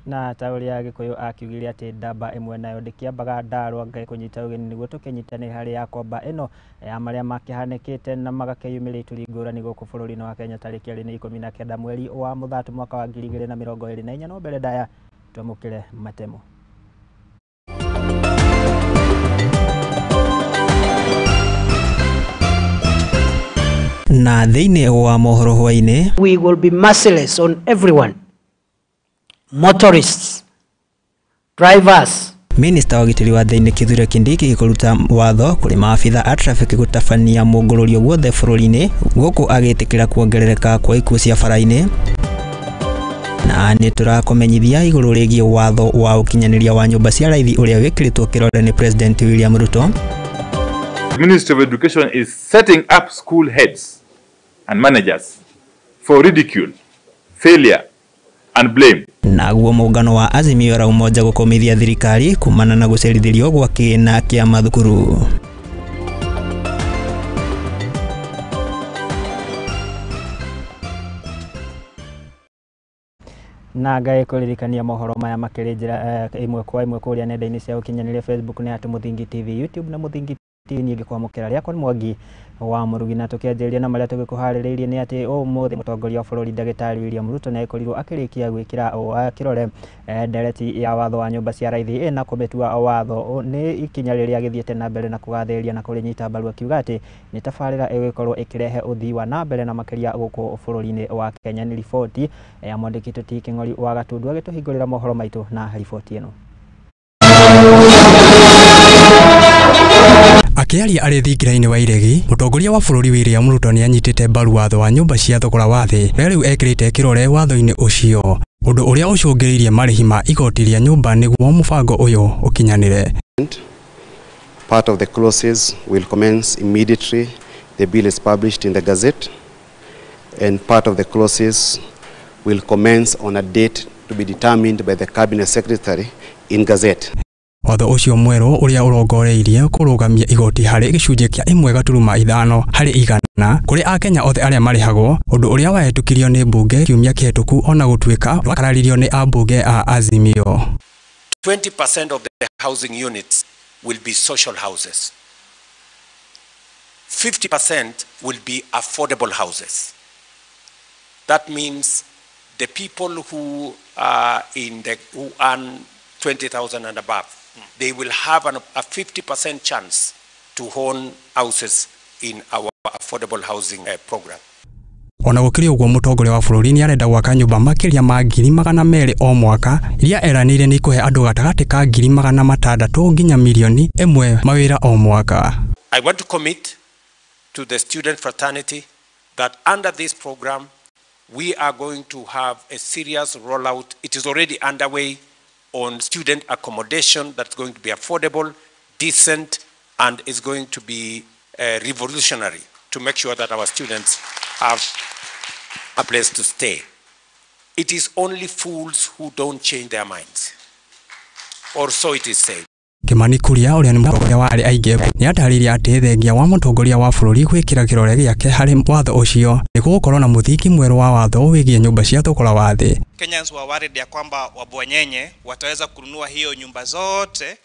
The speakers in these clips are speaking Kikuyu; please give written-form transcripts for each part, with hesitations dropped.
Na ta ũrĩa Gĩkũyũ akiugire atĩ ndamba ĩmwe nayo ndĩkĩambaga ndarwa, Ngai kũnyita ũgeni nĩguo tũkĩnyitanĩre harĩ ya kwamba ĩno ya marĩa makĩhanĩkĩte na magakĩyumĩria ituri ngũrani gũkũ bũrũri-inĩ wa Kenya tarĩki ĩrĩ nĩ 19 mweri wa Mũthatũ mwaka wa 2024. No mbere ndaya twamũkĩre matemo. Na thĩinĩ wa mohoro hwainĩ, we will be merciless on everyone. Motorists, drivers. Minista wa ũgitĩri wa thĩinĩ Kithure Kindiki kũruta watho kũrĩ maabitha a traffic gũtabania mũngũrũrio guothe bũrũri-inĩ gũkũ agĩtĩkĩra kuongerereka kwa ikuũ cia bara-inĩ. Na nĩ tũrakũmenyithia igũrũ rĩgiĩ watho wa ũkinyanĩria wa nyũmba cia raithi ũrĩa wĩkĩrĩtwo kĩrore nĩ President William Ruto. The Ministry of Education is setting up school heads and managers for ridicule, failure and blame. Naguo muungano wa Azimio la Umoja gũkũmithia thirikari kumana na gũcerithĩrio gwa kĩgĩna kĩa mathukuru. Na Ngai kũririkania mohoro maya makĩrĩ njĩra ĩmwe kwa ĩmwe kũrĩa nenda-inĩ cia ũkinyanĩria Facebook nĩ at Mũthingi TV, YouTube na Mũthingi TV. Niĩ ngĩkwamũkĩra rĩakwa nĩ Mwangi wa Mũrugi, na tũkĩanjĩrĩria na marĩa tũgĩkũharĩrĩirie nĩ atĩ ũmũthĩ mũtongoria wa bũrũri ndagĩtarĩ William Ruto nĩ agĩkorirwo akĩrĩkia gwĩkĩra kĩrore ndereti ya watho wa nyũmba cia raithi na kũmĩtua watho. Nĩ ikinya rĩrĩa gĩthiĩte na mbere na kũgathĩrĩria na kũrĩnyita mbaru, akiuga atĩ nĩ tabarĩra ĩgũgĩkorwo ĩkĩrehe ũthii wa na mbere na makĩria gũkũ bũrũri-inĩ wa Kenya. Nĩ riboti ya mwandĩki Tũti Kĩng'ori wa Gatundu agĩtũhingũrĩra mohoro maitũ na riboti ĩno. Akĩaria arĩ thingira-inĩ wa Iregi, mũtongoria wa bũrũri William Ruto nĩ anyitĩte mbaru watho wa nyũmba cia thogora wa thĩ ũrĩa rĩu ekĩrĩte kĩrore watho-inĩ ũcio, ũndũ ũrĩa ũcũngĩrĩirie marĩhi ma igoti rĩa nyũmba nĩguo mũbango ũyũ ũkinyanĩre. Part of the clauses will commence immediately the bill is published in the Gazette, and part of the clauses will commence on a date to be determined by the Cabinet Secretary in Gazette. Watho ũcio mwerũ ũrĩa ũrongoreirie kũrũgamia igoti harĩ gĩcunjĩ kĩa 1.5 harĩ igana kũrĩ akenya othe arĩa marĩhagwo, ũndũ ũrĩa wahĩtũkirio nĩ mbunge kiumia kĩhĩtũku ona gũtuĩka wakararirio nĩ ambunge a Azimio. 20% of the housing units will be social houses. 50% will be affordable houses. That means the people who are in the who earn 20,000 and above, they will have a 50% chance to own houses in our affordable housing program. Ona gũkĩrĩ ũguo, mũtongoria wa bũrũri nĩ arenda gwaka nyũmba makĩria ma 200,000 o mwaka iria eranĩire nĩ ikũhe andũ gatagatĩ ka 600,000 nginya 1,000,000 mawĩra o mwaka. I want to commit to the student fraternity that under this program we are going to have a serious rollout. It is already underway on student accommodation that's going to be affordable, decent, and is going to be revolutionary to make sure that our students have a place to stay. It is only fools who don't change their minds, or so it is said. Kimani Kuria ũrĩa nĩ mũtongoria wa arĩa aingĩ nĩ atarĩirie atĩ thengia wa mũtongoria wa bũrũri gwĩkĩra kĩrore gĩake harĩ watho ũcio nĩ gũgũkorwo na mũthingi mwerũ wa watho wĩgiĩ nyũmba cia thogora wa thĩ. Kenyans were worried ya kwamba wabwanyenye wataweza kununua hiyo nyumba zote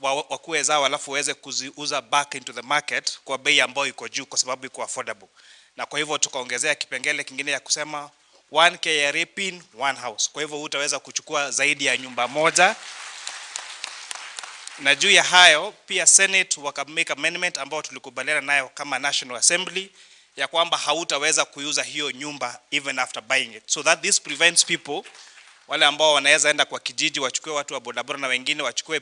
wakuwe zao alafu waweze kuziuza back into the market kwa bei ambayo iko juu kwa sababu iko affordable. Na kwa hivyo tukaongezea kipengele kingine ya kusema 1 KRA pin 1 house. Kwa hivyo utaweza kuchukua zaidi ya nyumba moja. Na juu ya hayo pia Senate waka make amendment ambao tulikubaliana nayo kama National Assembly ya kwamba hautaweza kuuza hiyo nyumba even after buying it. So that this prevents people wale ambao wanaweza enda kwa kijiji wachukue watu wa bodaboda na wengine wachukue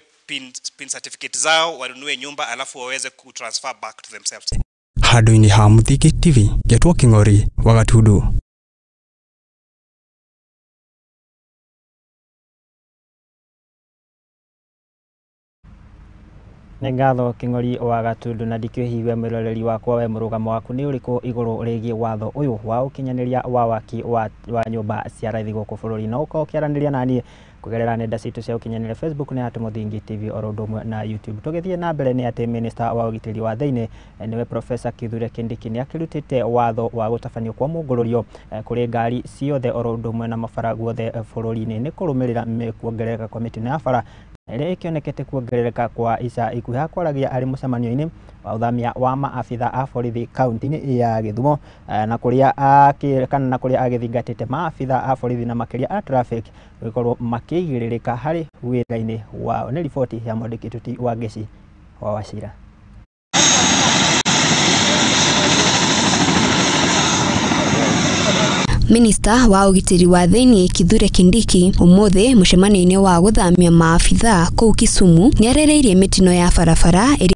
pin certificate zao wanunue nyumba alafu waweze kutransfer back to themselves. Handũ-inĩ ha Mũthingi TV, ngetwo Kĩng'ori wa Gatundu. Nĩ ngatho Kĩng'ori wa Gatundu, na ndikĩhiwe mwĩroreri wakwa we mũrũgamo waku nĩ ũrĩkũ igũrũ rĩgiĩ watho ũyũ wa ũkinyanĩria wa waki wa nyũmba cia raithi gũkũ bũrũri. No ũkorwo ũkĩaranĩria naniĩ Kũgerera nenda citũ cia ũkinyanĩria Facebook nĩ at Mũthingi TV oro ũndũ ũmwe na YouTube. Tũgĩthiĩ na mbere nĩ atĩ Minister wa ũgitĩri wa thĩinĩ nĩwe Professor Kithure Kindiki nĩ akĩrutĩte watho wa gũtabanio kwa mũngũrũrio kũrĩ ngari ciothe oro ũndũ ũmwe na mabara guothe bũrũri-inĩ nĩ kũrũmĩrĩra kuongerereka kwa mĩtino ya bara ĩrĩa ĩkĩonekete kuongerereka kwa ica ikuhĩ. Akwaragia arĩ mũcemanio-inĩ wa ũthamia wa maabitha a borithi kaunti-inĩ ya Gĩthumo na kũrĩa kana na kũrĩa agĩthingatĩte maabitha a borithi na makĩria a traffic gũgĩkorwo makĩigĩrĩrĩka harĩ wĩra-inĩ wao. Nĩ riboti ya mwandĩki Tuti wa Ngeci wa Wachira. Minista wa ũgitĩri wa thĩinĩ Kithure Kindiki ũmũthĩ mũcemanio-inĩ wa gũthamia maabitha kũu Kisumu nĩarĩrĩirie mĩtino ya barabara.